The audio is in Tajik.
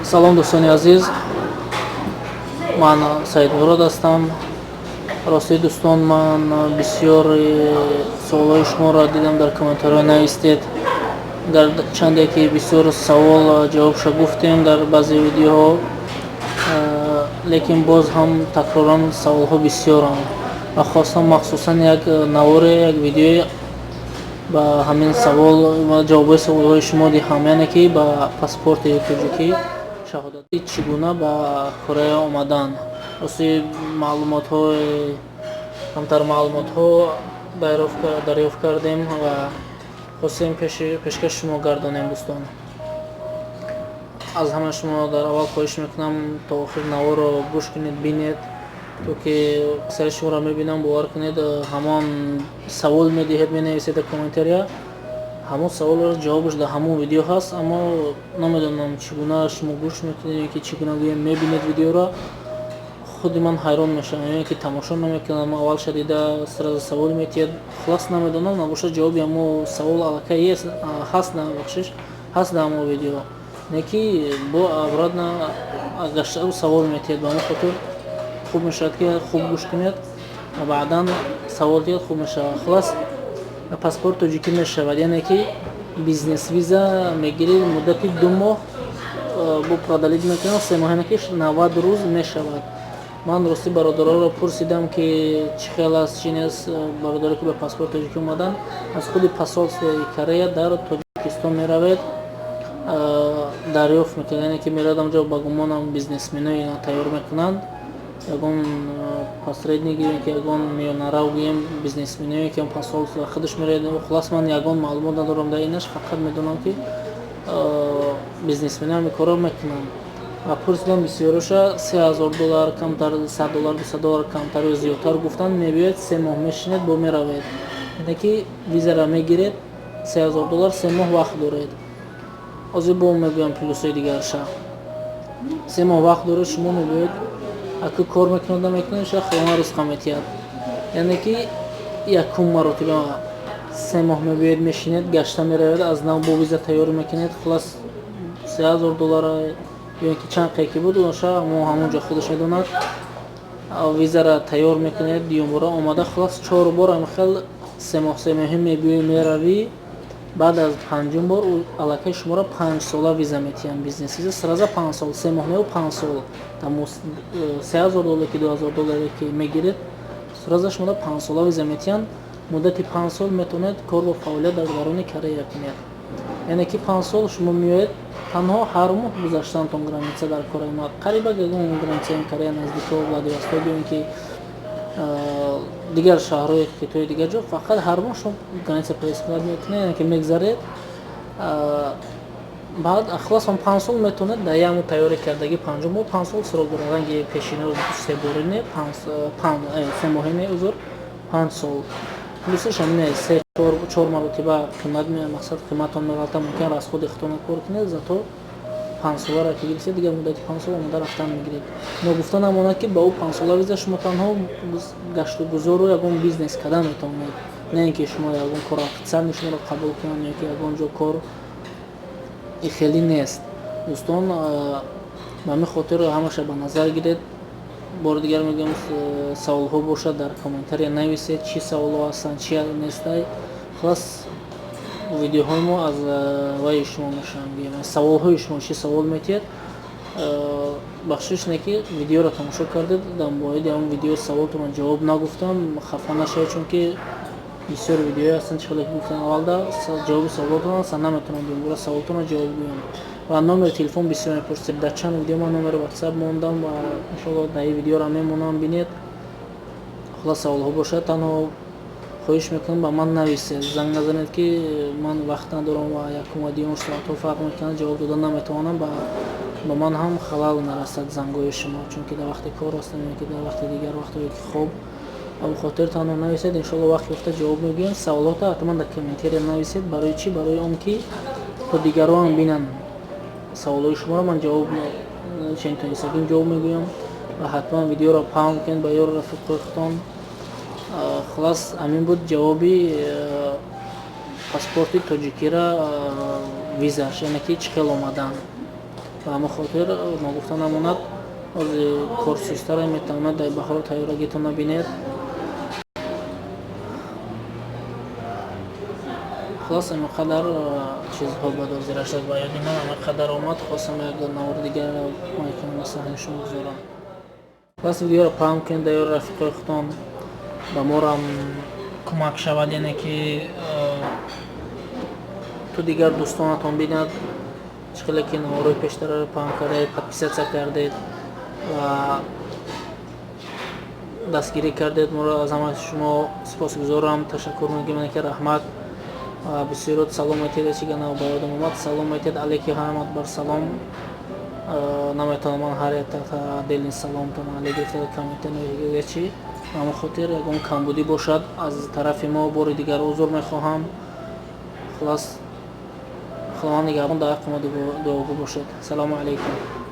Салом, дӯстони азиз, ман Саидмурод ҳастам. Рости, дӯстон, ман бисёр суолҳои шуморо дидам, дар комментариҳо навистед. Чанде ки бисёр савол ҷавобша гуфтем дар баъзе видеоҳо, лекин боз ҳам такроран саволҳо бисёранд ва хостам махсусан як наворе, як видеое ба ҳамин савол ва ҷавобҳои саволҳои шумо диҳам, яъне ки ба паспорти тоҷикӣ шаҳодати чӣ гуна ба Корея омадан. Рости, маълумотҳои камтар маълумотҳо дарёфт кардем ва хостем пешкаши шумо гардонем. Дӯстон, аз ҳама шумо дар аввал хоҳиш мекунам, то охир наворро гӯш кунед, бинед, то ки аксари шуморо мебинам, бовар кунед, ҳамон савол медиҳед, менависед дар комментария, ҳамон саволро ҷавобаш дар ҳамон видео ҳаст, аммо намедонам, чӣ гуна шумо гӯш мекунед ё ки чӣ гуна гӯем мебинед видеоро. Худи ман ҳайрон мешавам, ё ки тамошо намекунам, аввалша дида сразу савол метиҳад. Хуллас, намедонам, набошад, ҷавоби ҳамо савол аллакай ҳаст, бахшиш, ҳаст дар ҳамо видео, не ки бо обратно гашта савол метиҳад. Ба ҳамон хотир хуб мешавад, ки хуб гӯш кунед ва баъдан савол диҳед, хуб мешавад. Хуллас, паспорт тоҷикӣ мешавад, яъне ки бизнес виза мегиред, муддати 2 моҳ бо продлить мекунад, 3 моҳ, яъне ки 90 рӯз мешавад. Ман ростӣ бародароро пурсидам, ки чӣ хел аст, чӣ нест. Бародаре ки ба паспорт тоҷикӣ омаданд, аз худи посольствои Корея дар Тоҷикистон меравед, дарёфт мекунед, яъне ки меравад онҷо, ба гумонам, бизнесменои тайёр мекунанд, ягон посредник ё ки ягон миёнарав гӯем, бизнесменое ки посольство худаш меравад. Хуллас, ман ягон маълумот надорам дар инаш, фақат медонам, ки бизнесменам ин корро мекунанд. Ва пурсидам бисёроша, 3000 доллар камтар, 100 доллар, 200 доллар камтар ё зиёдтар гуфтанд. Мебиёед, 3 моҳ мешинед, бо меравед, яъне ки визара мегиред, 3000 доллар, 3 моҳ вақт доред. Ҳозир бо мегӯям плюсҳои дигарша. 3 моҳ вақт доред, шумо мебиёед, аку кор мекунад, намекунад, ша хона ризқа метиҳад. Яъне ки якум маротиба 3 моҳ мебиёед, мешинед, гашта меравед, аз нав бо виза тайёр мекунед. Хуллас, 3000 доллара ё ки чанд қе ки буд, оша мо ҳамон ҷо худаш медонад, визара тайёр мекунед, дуюмбора омада, хуллас, чор бор ҳамихел 3 моҳ 3 моҳӣ мебиёӣ, меравӣ. Баъд аз панҷум бор аллакай шуморо 5-сола виза метиҳанд, бизнес виза, сразу 5 сол, 3 моҳ неу 5 сол. 3000 доллар ки 2000 долларе ки мегиред, сразу шуморо 5-сола виза метиҳанд. Муддати 5 сол метавонед кор ва фаъолият дар даруни Корея кунед. Яъне ки 5 сол шумо меоед, танҳо ҳар моҳ гузаштантон граница дар Корея, қариба ягон границаи Корея наздико, Владивосток ё ин ки дигар шаҳрҳои Хитои, дигар ҷо, фақат ҳар моҳ шумо граница пересекать мекунед, яъне ки мегзаред. Баъд хуллас, он 5 сол метавонед дар як тайёрӣ кардагӣ, панҷум моҳ 5 сол срок дорад, ранги пешино себорӣ не, 3 моҳе не, узр, 5 сол. Плюсаш ҳамин, се чор маротиба қимат, мақсад, қиматон меғалта, мумкин расходи худтонро кор кунед, зато 5-соларо ки гирифтед, дигар муддати 5 сол омода рафтан мегиред. Ногуфта намонад, ки ба ӯ 5-сола виза шумо танҳо гашту гузору ягон бизнес кардан метавонед, на ин ки шумо ягон кор официально шуморо қабул кунанд ё ки ягон ҷо кор и хеле нест. Дӯстон, ба ҳамин хотир ҳамаша ба назар гиред. Бори дигар мегӯям, саволҳо бошад, дар комментария нависед, чӣ саволҳо ҳастанд, чи нестай. Хуллас, видеоҳои мо аз вайи шумо мешаванд, гӯем, саволҳои шумо, чӣ савол метиҳед. Бахшиш, не ки видеоро тамошо кардед, дар мориди ҳамон видео саволтонро ҷавоб нагуфтам, хафа нашавед, чунки бисёр видеоҳое ҳастанд, чӣ хеле ки гуфтам аввалда, ҷавоби саволотон ҳастанд, наметавонам дуюмбора саволтонро ҷавоб гӯям. Ва номери телефон бисёр мепурсед. Дар чанд видео ман номери Ватсап мондам ва иншоалло дар ин видеоро мемонам, бинед. Хуллас, саволҳо бошад, танҳо хоҳиш мекунам, ба ман нависед, занг назанед, ки ман вақт надорам ва якум ва дуюм соатҳо фарқ мекунад, ҷавоб дода наметавонам, ба ман ҳам халал нарасад зангҳои шумо, чунки дар вақти кор ҳастам ё ки дар вақти дигар вақтҳое ки хоб. Ба хотир танҳо нависед, иншоалло вақт ёфта ҷавоб мегӯям. Саволотро ҳатман дар комментария нависед. Барои чӣ? Барои он ки то дигарон бинанд саволҳои шуморо, ман ҷавоб чентонистагим ҷавоб мегӯям. Ва ҳатман видеоро паҳн кунед ба ёру рафиқҳои худтон. Хуллас, ҳамин буд ҷавоби паспорти тоҷикира, визаш, яъне ки чӣ хел омадан. Ба ҳамин хотир ногуфта намонад, ҳозир кор сустара, метавонад дар баҳоро тайёрагитон бинед. Хулос, ҳамин қадар чизҳо ба дозира шуд, ба ёди ман ҳамин қадар омад. Хостам як навори дигар ба саҳни шумо гузорам. Хулос, видеоро паҳн кунед дар ёри рафиқои худтон, ба морам кӯмак шавад, яъне ки ту дигар дӯстонатон бинад, чӣ хеле ки наворои пештараро паҳн кардед, подписаться кардед ва дастгирӣ кардед моро. Аз ҳамаи шумо сипосгузорам, ташаккур мегӯям, ки раҳмат. Бисёрот салом метиҳед, чига нав ба ёдам омад, салом метиҳед, алейки ҳамат бар салом. Наметавонам ман ҳар як отдельный саломтон али гирифта комментариё чи. Ба ҳамон хотир ягон камбудӣ бошад, аз тарафи мо бори дигар узр мехоҳам. Хулос, Худованд нигаҳбон, дар ҳаққи мо дуогӯ бошед. Салому алайкум.